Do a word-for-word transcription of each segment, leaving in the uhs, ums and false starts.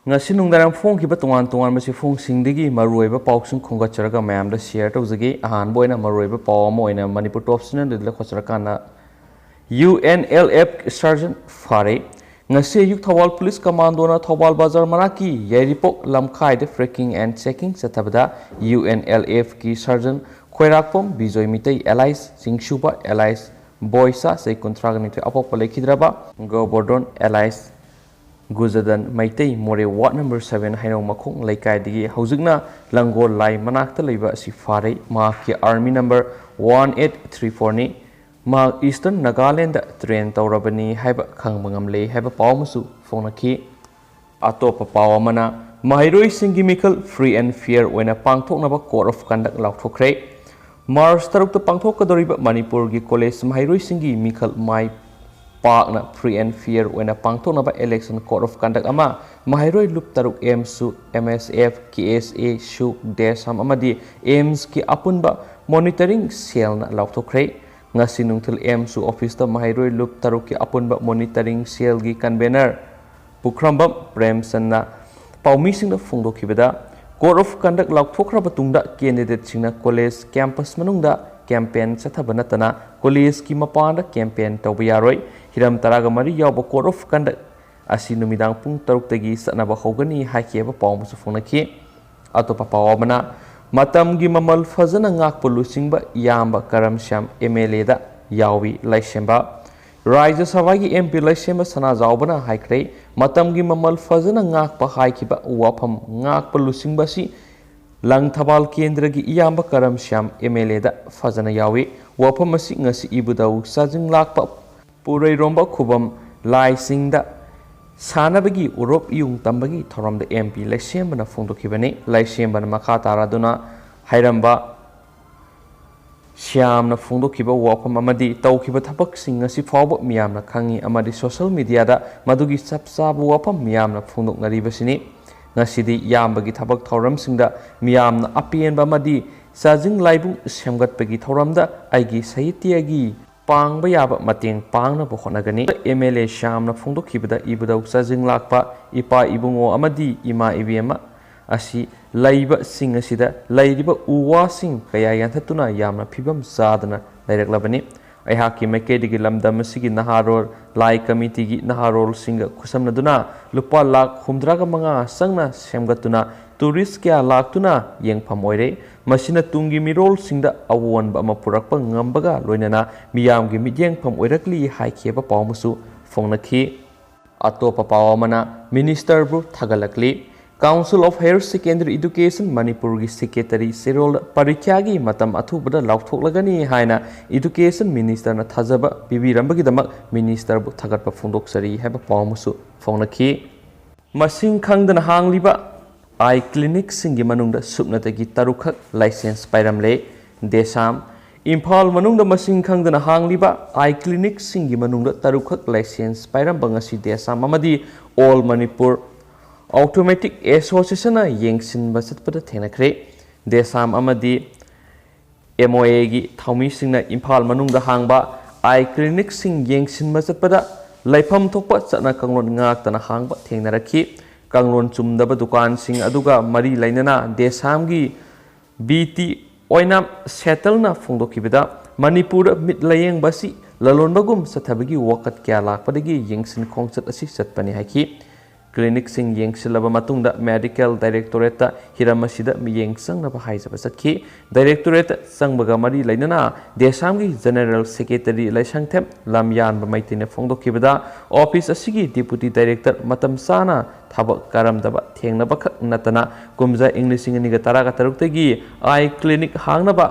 ꯉꯁꯤ ꯅꯨꯡꯗꯥꯡ ꯐꯣꯡꯈꯤꯕ ꯇꯣꯉꯥꯟ ꯇꯣꯉꯥꯟꯕ ꯆꯦꯐꯣꯡꯁꯤꯡꯗꯒꯤ ꯃꯔꯨꯑꯣꯏꯕ ꯄꯥꯎꯁꯤꯡ ꯈꯣꯝꯒꯠꯆꯔꯒ ꯃꯌꯥꯝꯗ ꯁꯤꯌꯔ ꯇꯧꯖꯒꯦ꯫ ꯑꯍꯥꯟꯕ ꯑꯣꯏꯅ ꯃꯔꯨꯑꯣꯏꯕ ꯄꯥꯎ ꯑꯃ ꯑꯣꯏꯅ ꯃꯅꯤꯄꯨꯔ ꯇꯣꯞꯁ ꯆꯦꯅꯦꯜꯗ ꯂꯧꯈꯠꯆꯔꯀꯥꯟꯗ, U N L F sergeant ꯐꯥꯔꯦ꯫ ꯉꯁꯤ ꯑꯌꯨꯛ ꯊꯧꯕꯥꯜ ꯄꯨꯂꯤꯁ ꯀꯃꯥꯟꯗꯣꯅ ꯊꯧꯕꯥꯜ ꯕꯖꯥꯔ ꯃꯅꯥꯛꯀꯤ ꯌꯥꯏꯔꯤꯄꯣꯛ ꯂꯝꯈꯥꯏꯗ ꯐ꯭ꯔꯦꯀꯤꯡ ꯑꯦꯟ ꯆꯦꯀꯤꯡ ꯆꯠꯊꯕꯗ ꯌꯨ ꯑꯦꯟ ꯑꯦꯜ ꯑꯦꯐꯀꯤ sergeant Khoirakpam Bijoy Meetei alias Chingsuba alias Boisa ꯆꯍꯤ ꯀꯨꯟꯊ꯭ꯔꯥꯒ ꯅꯤꯊꯣꯏ ꯑꯄꯣꯛꯄ ꯂꯩꯈꯤꯗ꯭ꯔꯕ ꯒꯣꯕꯣꯔꯗꯣꯟ ꯑꯦꯂꯥꯏꯁ ꯒꯨꯖꯗꯟ ꯃꯩꯇꯩ ꯃꯣꯔꯦ ꯋꯥꯔꯗ ꯅꯝꯕꯔ ꯁꯚꯦꯟ ꯍꯩꯅꯧ ꯃꯈꯣꯡ ꯂꯩꯀꯥꯏꯗꯒꯤ ꯍꯧꯖꯤꯛꯅ ꯂꯪꯒꯣꯜ ꯂꯥꯏ ꯃꯅꯥꯛꯇ ꯂꯩꯕ ꯑꯁꯤ ꯐꯥꯔꯦ꯫ ꯃꯍꯥꯛꯀꯤ army number one eight three ꯐꯣꯔꯅꯤ꯫ ꯃꯍꯥꯛ ꯏꯁꯇꯔꯟ ꯅꯥꯒꯥꯂꯦꯟꯗ ꯇ꯭ꯔꯦꯟ ꯇꯧꯔꯕꯅꯤ ꯍꯥꯏꯕ ꯈꯪꯕ ꯉꯝꯂꯦ ꯍꯥꯏꯕ ꯄꯥꯎ ꯑꯃꯁꯨ ꯐꯣꯡꯅꯈꯤ꯫ ꯑꯇꯣꯞꯄ ꯄꯥꯎ ꯑꯃꯅ, ꯃꯍꯩꯔꯣꯏꯁꯤꯡꯒꯤ ꯃꯤꯈꯜ ꯐ꯭ꯔꯤ ꯑꯦꯟ ꯐꯤꯌꯔ ꯑꯣꯏꯅ ꯄꯥꯡꯊꯣꯛꯅꯕ ꯀꯣꯗ ꯑꯣꯐ ꯀꯟꯗꯛ ꯂꯥꯎꯊꯣꯛꯈ꯭ꯔꯦ꯫ ꯃꯥꯔꯆ ꯇꯔꯨꯛꯇ ꯄꯥꯡꯊꯣꯛꯀꯗꯧꯔꯤꯕ ꯃꯅꯤꯄꯨꯔꯒꯤ ꯀꯣꯂꯦꯖ ꯃꯍꯩꯔꯣꯏꯁꯤꯡꯒꯤ ꯃꯤꯈꯜ ꯃꯥꯏ ꯄꯥꯛꯅ ꯐ꯭ꯔꯤ ꯑꯦꯟ ꯐꯤꯌꯔ ꯑꯣꯏꯅ ꯄꯥꯡꯊꯣꯛꯅꯕ ꯏꯂꯦꯛꯁꯟ ꯀꯣꯗ ꯑꯣꯐ ꯀꯟꯗꯛ ꯑꯃ ꯃꯍꯩꯔꯣꯏ ꯂꯨꯞ ꯇꯔꯨꯛ ꯑꯦꯝꯁꯨ, ꯑꯦꯝ ꯑꯦꯁ ꯑꯦꯐ, ꯀꯦ ꯑꯦꯁ ꯑꯦ, ꯁꯨꯛ, ꯗꯦꯁꯥꯝ ꯑꯃꯗꯤ ꯑꯦꯝꯁꯀꯤ ꯑꯄꯨꯟꯕ ꯃꯣꯅꯤꯇꯔꯤꯡ ꯁꯦꯜꯅ ꯂꯥꯎꯊꯣꯛꯈ꯭ꯔꯦ꯫ ꯉꯁꯤ ꯅꯨꯡꯊꯤꯜ ꯑꯦꯝꯁꯨ ꯑꯣꯐꯤꯁꯇ ꯃꯍꯩꯔꯣꯏ ꯂꯨꯞ ꯇꯔꯨꯛꯀꯤ ꯑꯄꯨꯟꯕ ꯃꯣꯅꯤꯇꯔꯤꯡ ꯁꯦꯜꯒꯤ ꯀꯟꯚꯦꯅꯔ ꯄꯨꯈ꯭ꯔꯝꯕꯝ ꯄ꯭ꯔꯦꯝꯆꯟꯗꯅ ꯄꯥꯎꯃꯤꯁꯤꯡꯗ ꯐꯣꯡꯗꯣꯛꯈꯤꯕꯗ, ꯀꯣꯗ ꯑꯣꯐ ꯀꯟꯗꯛ ꯂꯥꯎꯊꯣꯛꯈ꯭ꯔꯕ ꯇꯨꯡꯗ ꯀꯦꯟꯗꯤꯗꯦꯠꯁꯤꯡꯅ ꯀꯣꯂꯦꯖ ꯀꯦꯝꯄꯁ ꯃꯅꯨꯡꯗ ꯀꯦꯝꯄꯦꯟ ꯆꯠꯊꯕ ꯅꯠꯇꯅ ꯀꯣꯂꯦꯖꯀꯤ ꯃꯄꯥꯟꯗ ꯀꯦꯝꯄꯦꯟ ꯇꯧꯕ ꯌꯥꯔꯣꯏ꯫ ꯍꯤꯔꯝ ꯇꯔꯥꯒ ꯃꯔꯤ ꯌꯥꯎꯕ ꯀꯣꯗ ꯑꯣꯐ ꯀꯟꯗꯛ ꯑꯁꯤ ꯅꯨꯃꯤꯗꯥꯡ ꯄꯨꯡ ꯇꯔꯨꯛꯇꯒꯤ ꯆꯠꯅꯕ ꯍꯧꯒꯅꯤ ꯍꯥꯏꯈꯤꯕ ꯄꯥꯎ ꯑꯃꯁꯨ ꯐꯣꯡꯅꯈꯤ꯫ ꯑꯇꯣꯞꯄ ꯄꯥꯎ ꯑꯃꯅ, ꯃꯇꯝꯒꯤ ꯃꯃꯜ ꯐꯖꯅ ꯉꯥꯛꯄ ꯂꯨꯆꯤꯡꯕ ꯏꯌꯥꯝꯕ ꯀꯔꯝ ꯁ꯭ꯌꯥꯝ ꯑꯦꯝ ꯑꯦꯜ ꯑꯦꯗ ꯌꯥꯎꯏ ꯂꯩꯁꯦꯝꯕ꯫ ꯔꯥꯖ꯭ꯌ ꯁꯚꯥꯒꯤ ꯑꯦꯝ ꯄꯤ ꯂꯩꯁꯦꯝꯕ ꯁꯅꯥꯖꯥꯎꯕꯅ ꯍꯥꯏꯈ꯭ꯔꯦ, ꯃꯇꯝꯒꯤ ꯃꯃꯜ ꯐꯖꯅ ꯉꯥꯛꯄ ꯍꯥꯏꯈꯤꯕ ꯋꯥꯐꯝ ꯉꯥꯛꯄ ꯂꯨꯆꯤꯡꯕ ꯑꯁꯤ ꯂꯪꯊꯕꯥꯜ ꯀꯦꯟꯗ꯭ꯔꯒꯤ ꯏꯌꯥꯝꯕ ꯀꯔꯝ ꯁ꯭ꯌꯥꯝ ꯑꯦꯝ ꯑꯦꯜ ꯑꯦꯗ ꯐꯖꯅ ꯌꯥꯎꯏ꯫ ꯋꯥꯐꯝ ꯑꯁꯤ ꯉꯁꯤ ꯏꯕꯨꯙꯧ ꯆꯥꯖꯤꯡ ꯂꯥꯛꯄ ꯄꯨꯔꯩꯔꯣꯝꯕ ꯈꯨꯕꯝ ꯂꯥꯏꯁꯤꯡꯗ ꯁꯥꯟꯅꯕꯒꯤ ꯎꯔꯣꯞ ꯏꯌꯨꯡ ꯇꯝꯕꯒꯤ ꯊꯧꯔꯝꯗ ꯑꯦꯝ ꯄꯤ ꯂꯩꯁꯦꯝꯕꯅ ꯐꯣꯡꯗꯣꯛꯈꯤꯕꯅꯤ꯫ ꯂꯩꯁꯦꯝꯕꯅ ꯃꯈꯥ ꯇꯥꯔꯗꯨꯅ ꯍꯥꯏꯔꯝꯕ, ꯁ꯭ꯌꯥꯝꯅ ꯐꯣꯡꯗꯣꯛꯈꯤꯕ ꯋꯥꯐꯝ ꯑꯃꯗꯤ ꯇꯧꯈꯤꯕ ꯊꯕꯛꯁꯤꯡ ꯉꯁꯤ ꯐꯥꯎꯕ ꯃꯤꯌꯥꯝꯅ ꯈꯪꯉꯤ ꯑꯃꯗꯤ ꯁꯣꯁꯤꯌꯦꯜ ꯃꯤꯗꯤꯌꯥꯗ ꯃꯗꯨꯒꯤ ꯆꯞ ꯆꯥꯕ ꯋꯥꯐꯝ ꯃꯤꯌꯥꯝꯅ ꯐꯣꯡꯗꯣꯛꯅꯔꯤꯕꯁꯤꯅꯤ꯫ ꯉꯁꯤꯗꯤ ꯏꯌꯥꯝꯕꯒꯤ ꯊꯕꯛ ꯊꯧꯔꯝꯁꯤꯡꯗ ꯃꯤꯌꯥꯝꯅ ꯑꯄꯦꯟꯕ ꯑꯃꯗꯤ ꯆꯥꯖꯤꯡ ꯂꯥꯏꯕꯨꯡ ꯁꯦꯝꯒꯠꯄꯒꯤ ꯊꯧꯔꯝꯗ ꯑꯩꯒꯤ ꯁꯥꯍꯤꯇ꯭ꯌꯒꯤ ꯄꯥꯡꯕ ꯌꯥꯕ ꯃꯇꯦꯡ ꯄꯥꯡꯅꯕ ꯍꯣꯠꯅꯒꯅꯤ꯫ ꯑꯦꯝ ꯑꯦꯜ ꯑꯦ ꯁ꯭ꯌꯥꯝꯅ ꯐꯣꯡꯗꯣꯛꯈꯤꯕꯗ, ꯏꯕꯨꯙꯧ ꯆꯥꯖꯤꯡ ꯂꯥꯛꯄ ꯏꯄꯥ ꯏꯕꯨꯡꯉꯣ ꯑꯃꯗꯤ ꯏꯃꯥ ꯏꯕꯦꯝꯃ ꯑꯁꯤ ꯂꯩꯕꯁꯤꯡ ꯑꯁꯤꯗ ꯂꯩꯔꯤꯕ ꯎ ꯋꯥꯁꯤꯡ ꯀꯌꯥ ꯌꯥꯟꯊꯠꯇꯨꯅ ꯌꯥꯝꯅ ꯐꯤꯕꯝ ꯆꯥꯗꯅ ꯂꯩꯔꯛꯂꯕꯅꯤ꯫ ꯑꯩꯍꯥꯛꯀꯤ ꯃꯥꯏꯀꯩꯗꯒꯤ ꯂꯝꯗꯝ ꯑꯁꯤꯒꯤ ꯅꯍꯥꯔꯣꯜ ꯂꯥꯏ ꯀꯃꯤꯇꯤꯒꯤ ꯅꯍꯥꯔꯣꯜꯁꯤꯡꯒ ꯈꯨꯠꯁꯝꯅꯗꯨꯅ ꯂꯨꯄꯥ ꯂꯥꯈ ꯍꯨꯝꯗ꯭ꯔꯥꯒ ꯃꯉꯥ ꯆꯪꯅ ꯁꯦꯝꯒꯠꯇꯨꯅ ꯇꯨꯔꯤꯁ ꯀꯌꯥ ꯂꯥꯛꯇꯨꯅ ꯌꯦꯡꯐꯝ ꯑꯣꯏꯔꯦ꯫ ꯃꯁꯤꯅ ꯇꯨꯡꯒꯤ ꯃꯤꯔꯣꯜꯁꯤꯡꯗ ꯑꯑꯣꯟꯕ ꯑꯃ ꯄꯨꯔꯛꯄ ꯉꯝꯕꯒ ꯂꯣꯏꯅꯅ ꯃꯤꯌꯥꯝꯒꯤ ꯃꯤꯠꯌꯦꯡꯐꯝ ꯑꯣꯏꯔꯛꯂꯤ ꯍꯥꯏꯈꯤꯕ ꯄꯥꯎ ꯑꯃꯁꯨ ꯐꯣꯡꯅꯈꯤ꯫ ꯑꯇꯣꯞꯄ ꯄꯥꯎ ꯑꯃꯅ ꯃꯤꯅꯤꯁꯇꯔꯕꯨ ꯊꯥꯒꯠꯂꯛꯂꯤ꯫ Council of Higher Secondary Education ꯃꯅꯤꯄꯨꯔꯒꯤ ꯁꯦꯀ꯭ꯔꯦꯇꯔꯤ ꯆꯦꯔꯣꯜꯗ ꯄꯔꯤꯈ꯭ꯌꯥꯒꯤ ꯃꯇꯝ ꯑꯊꯨꯕꯗ ꯂꯥꯎꯊꯣꯛꯂꯒꯅꯤ ꯍꯥꯏꯅ ꯏꯗꯨꯀꯦꯁꯟ ꯃꯤꯅꯤꯁꯇꯔꯅ ꯊꯥꯖꯕ ꯄꯤꯕꯤꯔꯝꯕꯒꯤꯗꯃꯛ ꯃꯤꯅꯤꯁꯇꯔꯕꯨ ꯊꯥꯒꯠꯄ ꯐꯣꯡꯗꯣꯛꯆꯔꯤ ꯍꯥꯏꯕ ꯄꯥꯎ ꯑꯃꯁꯨ ꯐꯣꯡꯅꯈꯤ꯫ ꯃꯁꯤꯡ ꯈꯪꯗꯅ ꯍꯥꯡꯂꯤꯕ ꯑꯥꯏ ꯀ꯭ꯂꯤꯅꯤꯛꯁꯤꯡꯒꯤ ꯃꯅꯨꯡꯗ ꯁꯨꯞꯅꯇꯒꯤ ꯇꯔꯨꯛꯈꯛ ꯂꯥꯏꯁꯦꯟꯁ ꯄꯥꯏꯔꯝꯂꯦ꯫ ꯗꯦꯁꯥꯝ꯫ ꯏꯝꯐꯥꯜ ꯃꯅꯨꯡꯗ ꯃꯁꯤꯡ ꯈꯪꯗꯅ ꯍꯥꯡꯂꯤꯕ ꯑꯥꯏ ꯀ꯭ꯂꯤꯅꯤꯛꯁꯤꯡꯒꯤ ꯃꯅꯨꯡꯗ ꯇꯔꯨꯛꯈꯛ ꯂꯥꯏꯁꯦꯟꯁ ꯄꯥꯏꯔꯝꯕ ꯉꯁꯤ ꯗꯦꯁꯥꯝ ꯑꯃꯗꯤ ꯑꯣꯜ ꯃꯅꯤꯄꯨꯔ ꯑꯣꯞꯇꯣꯃꯦꯇꯤꯛ ꯑꯦꯁꯣꯁꯤꯌꯦꯁꯟꯅ ꯌꯦꯡꯁꯤꯟꯕ ꯆꯠꯄꯗ ꯊꯦꯡꯅꯈ꯭ꯔꯦ꯫ ꯗꯦꯁꯥꯝ ꯑꯃꯗꯤ ꯑꯦꯝ ꯑꯣ ꯑꯦꯒꯤ ꯊꯧꯃꯤꯁꯤꯡꯅ ꯏꯝꯐꯥꯜ ꯃꯅꯨꯡꯗ ꯍꯥꯡꯕ ꯑꯥꯏ ꯀ꯭ꯂꯤꯅꯤꯛꯁꯤꯡ ꯌꯦꯡꯁꯤꯟꯕ ꯆꯠꯄꯗ ꯂꯩꯐꯝ ꯊꯣꯛꯄ ꯆꯠꯅ ꯀꯥꯡꯂꯣꯟ ꯉꯥꯛꯇꯅ ꯍꯥꯡꯕ ꯊꯦꯡꯅꯔꯛꯈꯤ꯫ ꯀꯥꯡꯂꯣꯟ ꯆꯨꯝꯗꯕ ꯗꯨꯀꯥꯟꯁꯤꯡ ꯑꯗꯨꯒ ꯃꯔꯤ ꯂꯩꯅꯅ ꯗꯦꯁꯥꯝꯒꯤ ꯕꯤ ꯇꯤ ꯑꯣꯏꯅꯥꯝ ꯁꯦꯇꯜꯅ ꯐꯣꯡꯗꯣꯛꯈꯤꯕꯗ, ꯃꯅꯤꯄꯨꯔꯗ ꯃꯤꯠ ꯂꯥꯌꯦꯡꯕ ꯑꯁꯤ ꯂꯂꯣꯟꯕꯒꯨꯝ ꯆꯠꯊꯕꯒꯤ ꯋꯥꯀꯠ ꯀꯌꯥ ꯂꯥꯛꯄꯗꯒꯤ ꯌꯦꯡꯁꯤꯟ ꯈꯣꯡꯆꯠ ꯑꯁꯤ ꯆꯠꯄꯅꯤ ꯍꯥꯏꯈꯤ꯫ ꯀ꯭ꯂꯤꯅꯤꯛꯁꯤꯡ ꯌꯦꯡꯁꯤꯜꯂꯕ ꯃꯇꯨꯡꯗ ꯃꯦꯗꯤꯀꯦꯜ ꯗꯥꯏꯔꯦꯛꯇꯣꯔꯦꯠꯇ ꯍꯤꯔꯝ ꯑꯁꯤꯗ ꯃꯤꯠꯌꯦꯡ ꯆꯪꯅꯕ ꯍꯥꯏꯖꯕ ꯆꯠꯈꯤ꯫ ꯗꯥꯏꯔꯦꯛꯇꯣꯔꯦꯠꯇ ꯆꯪꯕꯒ ꯃꯔꯤ ꯂꯩꯅꯅ ꯗꯦꯁꯥꯝꯒꯤ ꯖꯦꯅꯦꯔꯦꯜ ꯁꯦꯀ꯭ꯔꯦꯇꯔꯤ ꯂꯥꯏꯁꯪꯊꯦꯝ ꯂꯝꯌꯥꯟꯕ ꯃꯩꯇꯩꯅ ꯐꯣꯡꯗꯣꯛꯈꯤꯕꯗ, ꯑꯣꯐꯤꯁ ꯑꯁꯤꯒꯤ ꯗꯤꯄꯨꯇꯤ ꯗꯥꯏꯔꯦꯛꯇꯔ ꯃꯇꯝ ꯆꯥꯅ ꯊꯕꯛ ꯀꯥꯔꯝꯗꯕ ꯊꯦꯡꯅꯕꯈꯛ ꯅꯠꯇꯅ, ꯀꯨꯝꯖꯥ ꯏꯪ ꯂꯤꯁꯤꯡ ꯑꯅꯤꯒ ꯇꯔꯥꯒ ꯇꯔꯨꯛꯇꯒꯤ ꯑꯥꯏ ꯀ꯭ꯂꯤꯅꯤꯛ ꯍꯥꯡꯅꯕ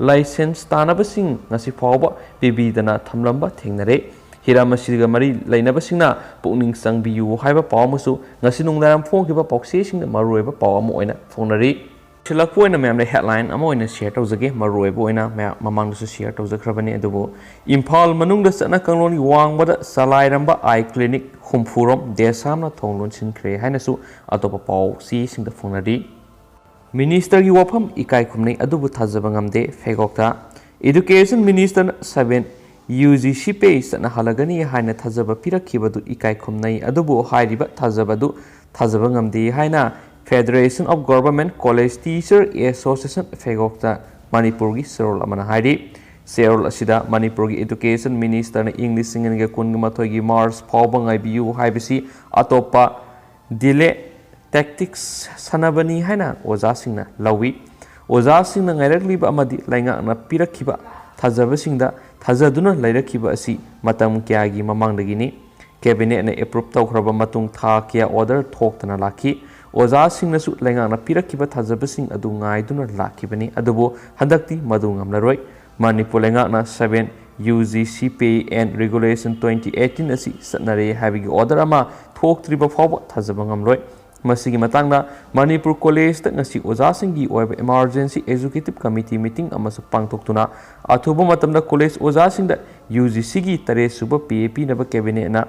ꯂꯥꯏꯁꯦꯟꯁ ꯇꯥꯟꯅꯕꯁꯤꯡ ꯉꯁꯤ ꯐꯥꯎꯕ ꯄꯤꯕꯤꯗꯅ ꯊꯝꯂꯝꯕ ꯊꯦꯡꯅꯔꯦ꯫ ꯍꯤꯔꯝ ꯑꯁꯤꯒ ꯃꯔꯤ ꯂꯩꯅꯕꯁꯤꯡꯅ ꯄꯨꯛꯅꯤꯡ ꯆꯪꯕꯤꯌꯨ ꯍꯥꯏꯕ ꯄꯥꯎ ꯑꯃꯁꯨ ꯉꯁꯤ ꯅꯨꯡꯗꯥꯡꯋꯥꯏꯔꯝ ꯐꯣꯡꯈꯤꯕ ꯄꯥꯎꯆꯦꯁꯤꯡꯗ ꯃꯔꯨꯑꯣꯏꯕ ꯄꯥꯎ ꯑꯃ ꯑꯣꯏꯅ ꯐꯣꯡꯅꯔꯤ꯫ ꯁꯤꯜꯂꯛꯄ ꯑꯣꯏꯅ ꯃꯌꯥꯝꯗ ꯍꯦꯗꯂꯥꯏꯟ ꯑꯃ ꯑꯣꯏꯅ ꯁꯤꯌꯔ ꯇꯧꯖꯒꯦ꯫ ꯃꯔꯨꯑꯣꯏꯕ ꯑꯣꯏꯅ ꯃꯌꯥꯝ ꯃꯃꯥꯡꯗꯁꯨ ꯁꯤꯌꯔ ꯇꯧꯖꯈ꯭ꯔꯕꯅꯤ, ꯑꯗꯨꯕꯨ ꯏꯝꯐꯥꯜ ꯃꯅꯨꯡꯗ ꯆꯠꯅ ꯀꯥꯡꯂꯣꯟꯒꯤ ꯋꯥꯡꯃꯗ ꯆꯂꯥꯏꯔꯝꯕ ꯑꯥꯏ ꯀ꯭ꯂꯤꯅꯤꯛ ꯍꯨꯝꯐꯨꯔꯣꯝ ꯗꯦꯁꯥꯝꯅ ꯊꯣꯡ ꯂꯣꯟꯁꯤꯟꯈ꯭ꯔꯦ ꯍꯥꯏꯅꯁꯨ ꯑꯇꯣꯞꯄ ꯄꯥꯎ ꯆꯦꯁꯤꯡꯗ ꯐꯣꯡꯅꯔꯤ꯫ ꯃꯤꯅꯤꯁꯇꯔꯒꯤ ꯋꯥꯐꯝ ꯏꯀꯥꯏ ꯈꯨꯝꯅꯩ ꯑꯗꯨꯕꯨ ꯊꯥꯖꯕ ꯉꯝꯗꯦ꯫ ꯐꯦꯒꯣꯛꯇ ꯏꯗꯨꯀꯦꯁꯟ ꯃꯤꯅꯤꯁꯇꯔꯅ seven U G C pay ꯆꯠꯅꯍꯜꯂꯒꯅꯤ ꯍꯥꯏꯅ ꯊꯥꯖꯕ ꯄꯤꯔꯛꯈꯤꯕꯗꯨ ꯏꯀꯥꯏ ꯈꯨꯝꯅꯩ, ꯑꯗꯨꯕꯨ ꯍꯥꯏꯔꯤꯕ ꯊꯥꯖꯕ ꯑꯗꯨ ꯊꯥꯖꯕ ꯉꯝꯗꯦ ꯍꯥꯏꯅ Federation of Government College Teacher Association, ꯐꯦꯒꯣꯛꯇ ꯃꯅꯤꯄꯨꯔꯒꯤ ꯆꯦꯔꯣꯜ ꯑꯃꯅ ꯍꯥꯏꯔꯤ꯫ ꯆꯦꯔꯣꯜ ꯑꯁꯤꯗ ꯃꯅꯤꯄꯨꯔꯒꯤ Education Ministerꯅ ꯏꯪ ꯂꯤꯁꯤꯡ ꯑꯅꯤꯒ ꯀꯨꯟꯒ ꯃꯥꯊꯣꯏꯒꯤ March ꯐꯥꯎꯕ ꯉꯥꯏꯕꯤꯌꯨ ꯍꯥꯏꯕꯁꯤ ꯑꯇꯣꯞꯄ delay tactics ꯁꯥꯟꯅꯕꯅꯤ ꯍꯥꯏꯅ ꯑꯣꯖꯥꯁꯤꯡꯅ ꯂꯧꯏ꯫ ꯑꯣꯖꯥꯁꯤꯡꯅ ꯉꯥꯏꯔꯛꯂꯤꯕ ꯑꯃꯗꯤ ꯂꯩꯉꯥꯛꯅ ꯄꯤꯔꯛꯈꯤꯕ ꯊꯥꯖꯕꯁꯤꯡꯗ ꯊꯥꯖꯗꯨꯅ ꯂꯩꯔꯛꯈꯤꯕ ꯑꯁꯤ ꯃꯇꯝ ꯀꯌꯥꯒꯤ ꯃꯃꯥꯡꯗꯒꯤꯅꯤ꯫ Cabinetꯅ approve ꯇꯧꯈ꯭ꯔꯕ ꯃꯇꯨꯡ ꯊꯥ ꯀꯌꯥ order ꯊꯣꯛꯇꯅ ꯂꯥꯛꯈꯤ꯫ ꯑꯣꯖꯥꯁꯤꯡꯅꯁꯨ ꯂꯩꯉꯥꯛꯅ ꯄꯤꯔꯛꯈꯤꯕ ꯊꯥꯖꯕꯁꯤꯡ ꯑꯗꯨ ꯉꯥꯏꯗꯨꯅ ꯂꯥꯛꯈꯤꯕꯅꯤ, ꯑꯗꯨꯕꯨ ꯍꯟꯗꯛꯇꯤ ꯃꯗꯨ ꯉꯝꯂꯔꯣꯏ꯫ ꯃꯅꯤꯄꯨꯔ ꯂꯩꯉꯥꯛꯅ seven U G C Pay and Regulation twenty eighteen ꯑꯁꯤ ꯆꯠꯅꯔꯦ ꯍꯥꯏꯕꯒꯤ order ꯑꯃ ꯊꯣꯛꯇ꯭ꯔꯤꯕ ꯐꯥꯎꯕ ꯊꯥꯖꯕ ꯉꯝꯂꯣꯏ꯫ ꯃꯁꯤꯒꯤ ꯃꯇꯥꯡꯗ ꯃꯅꯤꯄꯨꯔ ꯀꯣꯂꯦꯖꯇ ꯉꯁꯤ ꯑꯣꯖꯥꯁꯤꯡꯒꯤ ꯑꯣꯏꯕ Emergency Executive Committee meeting ꯑꯃꯁꯨ ꯄꯥꯡꯊꯣꯛꯇꯨꯅ ꯑꯊꯨꯕ ꯃꯇꯝꯗ ꯀꯣꯂꯦꯖ ꯑꯣꯖꯥꯁꯤꯡꯗ ꯌꯨ ꯖꯤ ꯁꯤꯒꯤ ꯇꯔꯦꯠ ꯁꯨꯕ ꯄꯦ ꯄꯤꯅꯕ Cabinetꯅ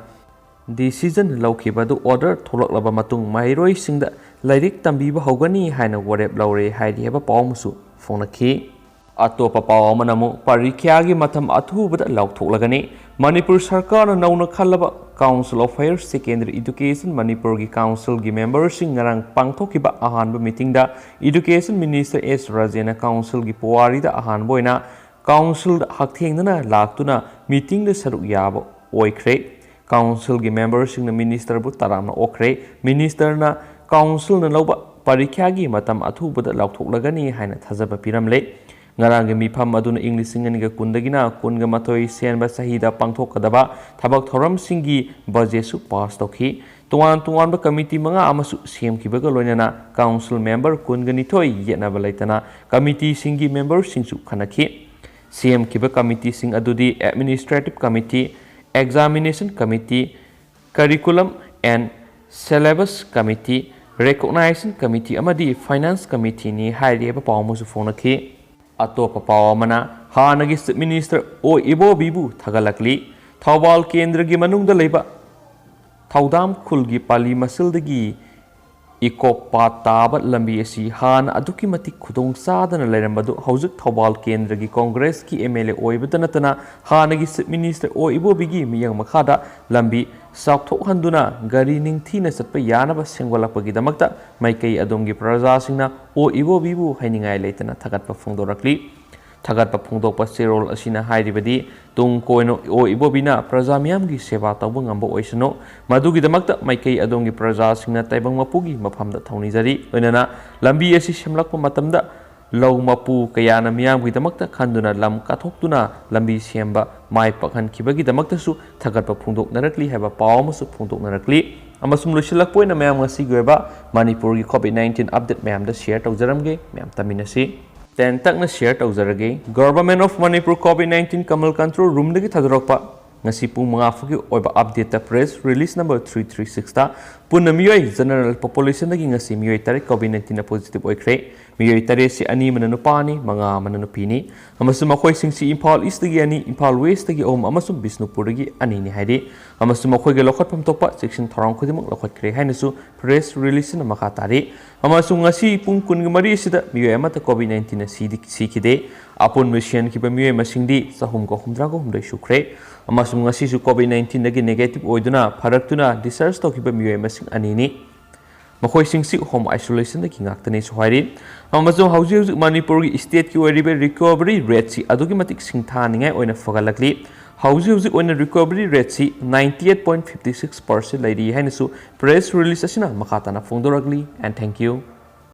decision ꯂꯧꯈꯤꯕ ꯑꯗꯨ order ꯊꯣꯛꯂꯛꯂꯕ ꯃꯇꯨꯡ ꯃꯍꯩꯔꯣꯏꯁꯤꯡꯗ ꯂꯥꯏꯔꯤꯛ ꯇꯝꯕꯤꯕ ꯍꯧꯒꯅꯤ ꯍꯥꯏꯅ ꯋꯥꯔꯦꯞ ꯂꯧꯔꯦ ꯍꯥꯏꯔꯤ ꯍꯥꯏꯕ ꯄꯥꯎ ꯑꯃꯁꯨ ꯐꯣꯡꯂꯛꯈꯤ꯫ ꯑꯇꯣꯞꯄ ꯄꯥꯎ ꯑꯃꯅ ꯑꯃꯨꯛ ꯄꯔꯤꯈ꯭ꯌꯥꯒꯤ ꯃꯇꯝ ꯑꯊꯨꯕꯗ ꯂꯥꯎꯊꯣꯛꯂꯒꯅꯤ꯫ ꯃꯅꯤꯄꯨꯔ ꯁꯔꯀꯥꯔꯅ ꯅꯧꯅ ꯈꯜꯂꯕ Council of Higher Secondary Education ꯃꯅꯤꯄꯨꯔꯒꯤ councilꯒꯤ memberꯁꯤꯡ ꯉꯔꯥꯡ ꯄꯥꯡꯊꯣꯛꯈꯤꯕ ꯑꯍꯥꯟꯕ meetingꯗ Education Minister S ꯔꯥꯖꯦꯟꯅ councilꯒꯤ ꯄꯨꯋꯥꯔꯤꯗ ꯑꯍꯥꯟꯕ ꯑꯣꯏꯅ councilꯗ ꯍꯛꯊꯦꯡꯅꯅ ꯂꯥꯛꯇꯨꯅ meetingꯗ ꯁꯔꯨꯛ ꯌꯥꯕ ꯑꯣꯏꯈ꯭ꯔꯦ꯫ Councilꯒꯤ memberꯁꯤꯡꯅ ministerꯕꯨ ꯇꯔꯥꯝꯅ ꯑꯣꯛꯈ꯭ꯔꯦ꯫ Ministerꯅ councilꯅ ꯂꯧꯕ ꯄꯔꯤꯈ꯭ꯌꯥꯒꯤ ꯃꯇꯝ ꯑꯊꯨꯕꯗ ꯂꯥꯎꯊꯣꯛꯂꯒꯅꯤ ꯍꯥꯏꯅ ꯊꯥꯖꯕ ꯄꯤꯔꯝꯂꯦ꯫ ꯉꯔꯥꯡꯒꯤ ꯃꯤꯐꯝ ꯑꯗꯨꯅ ꯏꯪ ꯂꯤꯁꯤꯡ ꯑꯅꯤꯒ ꯀꯨꯟꯗꯒꯤꯅ ꯀꯨꯟꯒ ꯃꯥꯊꯣꯏ ꯁꯦꯟꯕ ꯆꯍꯤꯗ ꯄꯥꯡꯊꯣꯛꯀꯗꯕ ꯊꯕꯛ ꯊꯧꯔꯝꯁꯤꯡꯒꯤ budgetꯁꯨ pass ꯇꯧꯈꯤ꯫ ꯇꯣꯉꯥꯟ ꯇꯣꯉꯥꯟꯕ committee ꯃꯉꯥ ꯑꯃꯁꯨ ꯁꯦꯝꯈꯤꯕꯒ ꯂꯣꯏꯅꯅ council member ꯀꯨꯟꯒ ꯅꯤꯊꯣꯏ ꯌꯦꯠꯅꯕ ꯂꯩꯇꯅ committeeꯁꯤꯡꯒꯤ memberꯁꯤꯡꯁꯨ ꯈꯟꯅꯈꯤ꯫ ꯁꯦꯝꯈꯤꯕ committeeꯁꯤꯡ ꯑꯗꯨꯗꯤ Administrative Committee, Examination Committee, Curriculum and Syllabus Committee, Recognition Committee ꯑꯃꯗꯤ Finance Committeeꯅꯤ ꯍꯥꯏꯔꯤ ꯍꯥꯏꯕ ꯄꯥꯎ ꯑꯃꯁꯨ ꯐꯣꯡꯂꯛꯈꯤ꯫ ꯑꯇꯣꯞꯄ ꯄꯥꯎ ꯑꯃꯅ ꯍꯥꯟꯅꯒꯤ Chief Minister ꯑꯣ ꯏꯕꯣꯕꯤꯕꯨ ꯊꯥꯒꯠꯂꯛꯂꯤ꯫ ꯊꯧꯕꯥꯜ ꯀꯦꯟꯗ꯭ꯔꯒꯤ ꯃꯅꯨꯡꯗ ꯂꯩꯕ ꯊꯧꯗꯥꯝ ꯈꯨꯜꯒꯤ ꯄꯥꯂꯤ ꯃꯁꯤꯜꯗꯒꯤ ꯏꯀꯣꯞ ꯄꯥꯠ ꯇꯥꯕ ꯂꯝꯕꯤ ꯑꯁꯤ ꯍꯥꯟꯅ ꯑꯗꯨꯛꯀꯤ ꯃꯇꯤꯛ ꯈꯨꯗꯣꯡ ꯆꯥꯗꯅ ꯂꯩꯔꯝꯕꯗꯨ ꯍꯧꯖꯤꯛ ꯊꯧꯕꯥꯜ ꯀꯦꯟꯗ꯭ꯔꯒꯤ ꯀꯣꯡꯒ꯭ꯔꯦꯁꯀꯤ ꯑꯦꯝ ꯑꯦꯜ ꯑꯦ ꯑꯣꯏꯕꯇ ꯅꯠꯇꯅ ꯍꯥꯟꯅꯒꯤ ꯆꯤꯐ ꯃꯤꯅꯤꯁꯇꯔ ꯑꯣ ꯏꯕꯣꯕꯤꯒꯤ ꯃꯤꯠꯌꯦꯡ ꯃꯈꯥꯗ ꯂꯝꯕꯤ ꯆꯥꯎꯊꯣꯛꯍꯟꯗꯨꯅ ꯒꯥꯔꯤ ꯅꯤꯡꯊꯤꯅ ꯆꯠꯄ ꯌꯥꯅꯕ ꯁꯦꯝꯒꯠꯂꯛꯄꯒꯤꯗꯃꯛꯇ ꯃꯥꯏꯀꯩ ꯑꯗꯣꯝꯒꯤ ꯄ꯭ꯔꯖꯥꯁꯤꯡꯅ ꯑꯣ ꯏꯕꯣꯕꯤꯕꯨ ꯍꯥꯏꯅꯤꯡꯉꯥꯏ ꯂꯩꯇꯅ ꯊꯥꯒꯠꯄ ꯐꯣꯡꯗꯣꯔꯛꯂꯤ꯫ ꯊꯥꯒꯠꯄ ꯐꯣꯡꯗꯣꯛꯄ ꯆꯦꯔꯣꯜ ꯑꯁꯤꯅ ꯍꯥꯏꯔꯤꯕꯗꯤ, ꯇꯨꯡ ꯀꯣꯏꯅ ꯑꯣ ꯏꯕꯣꯕꯤꯅ ꯄ꯭ꯔꯖꯥ ꯃꯤꯌꯥꯝꯒꯤ ꯁꯦꯕꯥ ꯇꯧꯕ ꯉꯝꯕ ꯑꯣꯏꯁꯅꯨ꯫ ꯃꯗꯨꯒꯤꯗꯃꯛꯇ ꯃꯥꯏꯀꯩ ꯑꯗꯣꯝꯒꯤ ꯄ꯭ꯔꯖꯥꯁꯤꯡꯅ ꯇꯥꯏꯕꯪ ꯃꯄꯨꯒꯤ ꯃꯐꯝꯗ ꯊꯧꯅꯤꯖꯔꯤ꯫ ꯂꯣꯏꯅꯅ ꯂꯝꯕꯤ ꯑꯁꯤ ꯁꯦꯝꯂꯛꯄ ꯃꯇꯝꯗ ꯂꯧ ꯃꯄꯨ ꯀꯌꯥꯅ ꯃꯤꯌꯥꯝꯒꯤꯗꯃꯛꯇ ꯈꯟꯗꯨꯅ ꯂꯝ ꯀꯠꯊꯣꯛꯇꯨꯅ ꯂꯝꯕꯤ ꯁꯦꯝꯕ ꯃꯥꯏ ꯄꯥꯛꯍꯟꯈꯤꯕꯒꯤꯗꯃꯛꯇꯁꯨ ꯊꯥꯒꯠꯄ ꯐꯣꯡꯗꯣꯛꯅꯔꯛꯂꯤ ꯍꯥꯏꯕ ꯄꯥꯎ ꯑꯃꯁꯨ ꯐꯣꯡꯗꯣꯛꯅꯔꯛꯂꯤ꯫ ꯑꯃꯁꯨꯡ ꯂꯣꯏꯁꯤꯜꯂꯛꯄ ꯑꯣꯏꯅ ꯃꯌꯥꯝ ꯉꯁꯤꯒꯤ ꯑꯣꯏꯕ ꯃꯅꯤꯄꯨꯔꯒꯤ ꯀꯣꯚꯤꯗ ꯅꯥꯏꯟꯇꯤꯟ ꯑꯞꯗꯦꯠ ꯃꯌꯥꯝꯗ ꯁꯤꯌꯔ ꯇꯧꯖꯔꯝꯒꯦ꯫ ꯃꯌꯥꯝ ꯇꯝꯃꯤꯟꯅꯁꯤ꯫ ꯇꯦꯟꯇꯛꯅ ꯁꯤꯌꯔ ꯇꯧꯖꯔꯒꯦ꯫ Government of Manipur COVID nineteen ꯀꯃꯜ ꯀꯟꯇ꯭ꯔꯣꯜ ꯔꯨꯝꯗꯒꯤ ꯊꯥꯗꯣꯔꯛꯄ ꯉꯁꯤ ꯄꯨꯡ ꯃꯉꯥ ꯐꯥꯎꯒꯤ ꯑꯣꯏꯕ ꯑꯞꯗꯦꯠꯇ press release number three three ꯁꯤꯛꯁꯇ ꯄꯨꯟꯅ ꯃꯤꯑꯣꯏ ꯖꯦꯅꯔꯦꯜ ꯄꯣꯄꯨꯂꯦꯁꯟꯗꯒꯤ ꯉꯁꯤ ꯃꯤꯑꯣꯏ ꯇꯔꯦꯠ ꯀꯣꯚꯤꯗ ꯅꯥꯏꯟꯇꯤꯟꯅ ꯄꯣꯖꯤꯇꯤꯚ ꯑꯣꯏꯈ꯭ꯔꯦ꯫ ꯃꯤꯑꯣꯏ ꯇꯔꯦꯠꯁꯤ ꯑꯅꯤ ꯑꯃꯅ ꯅꯨꯄꯥꯅꯤ, ꯃꯉꯥ ꯑꯃꯅ ꯅꯨꯄꯤꯅꯤ꯫ ꯑꯃꯁꯨꯡ ꯃꯈꯣꯏꯁꯤꯡꯁꯤ ꯏꯝꯐꯥꯜ ꯏꯁꯇꯒꯤ ꯑꯅꯤ, ꯏꯝꯐꯥꯜ ꯋꯦꯁꯇꯒꯤ ꯑꯍꯨꯝ ꯑꯃꯁꯨꯡ ꯕꯤꯁꯅꯨꯄꯨꯔꯗꯒꯤ ꯑꯅꯤꯅꯤ ꯍꯥꯏꯔꯤ꯫ ꯑꯃꯁꯨꯡ ꯃꯈꯣꯏꯒꯤ ꯂꯧꯈꯠꯐꯝ ꯊꯣꯛꯄ ꯆꯦꯛꯁꯤꯟ ꯊꯧꯔꯥꯡ ꯈꯨꯗꯤꯡꯃꯛ ꯂꯧꯈꯠꯈ꯭ꯔꯦ ꯍꯥꯏꯅꯁꯨ ꯄ꯭ꯔꯦꯁ ꯔꯤꯂꯤꯁ ꯑꯁꯤꯅ ꯃꯈꯥ ꯇꯥꯔꯤ꯫ ꯑꯃꯁꯨꯡ ꯉꯁꯤ ꯄꯨꯡ ꯀꯨꯟꯒ ꯃꯔꯤ ꯑꯁꯤꯗ ꯃꯤꯑꯣꯏ ꯑꯃꯠꯇ ꯀꯣꯚꯤꯗ ꯅꯥꯏꯟꯇꯤꯟꯅ ꯁꯤꯗꯤ-, ꯁꯤꯈꯤꯗꯦ꯫ ꯑꯄꯨꯟꯕ ꯁꯤꯍꯟꯈꯤꯕ ꯃꯤꯑꯣꯏ ꯃꯁꯤꯡꯗꯤ ꯆꯍꯨꯝꯒ ꯍꯨꯝꯗ꯭ꯔꯥꯒ ꯍꯨꯝꯗꯣꯏ ꯁꯨꯈ꯭ꯔꯦ꯫ ꯑꯃꯁꯨꯡ ꯉꯁꯤꯁꯨ ꯀꯣꯚꯤꯗ ꯅꯥꯏꯟꯇꯤꯟꯗꯒꯤ ꯅꯦꯒꯦꯇꯤꯚ ꯑꯣꯏꯗꯨꯅ ꯐꯔꯛꯇꯨꯅ ꯗꯤꯁꯆꯥꯔꯖ ꯇꯧꯈꯤꯕ ꯃꯤꯑꯣꯏ ꯃꯁꯤꯡ ꯑꯅꯤꯅꯤ꯫ ꯃꯈꯣꯏꯁꯤꯡꯁꯤ ꯍꯣꯝ ꯑꯥꯏꯁꯣꯂꯦꯁꯟꯗꯒꯤ ꯉꯥꯛꯇꯅꯤꯁꯨ ꯍꯥꯏꯔꯤ꯫ ꯑꯃꯁꯨꯡ ꯍꯧꯖꯤꯛ ꯍꯧꯖꯤꯛ ꯃꯅꯤꯄꯨꯔꯒꯤ ꯁ꯭ꯇꯦꯠꯀꯤ ꯑꯣꯏꯔꯤꯕ ꯔꯤꯀꯣꯚꯔꯤ ꯔꯦꯠꯁꯤ ꯑꯗꯨꯛꯀꯤ ꯃꯇꯤꯛ ꯁꯤꯡꯊꯥꯅꯤꯡꯉꯥꯏ ꯑꯣꯏꯅ ꯐꯒꯠꯂꯛꯂꯤ꯫ ꯍꯧꯖꯤꯛ ꯍꯧꯖꯤꯛ ꯑꯣꯏꯅ recovery rate ninety eight point fifty six percent ꯂꯩꯔꯤ ꯍꯥꯏꯅꯁꯨ ꯄ꯭ꯔꯦꯁ ꯔꯤꯂꯤꯁ ꯑꯁꯤꯅ ꯃꯈꯥ ꯇꯥꯅ ꯐꯣꯡꯗꯣꯔꯛꯂꯤ꯫ And thank you.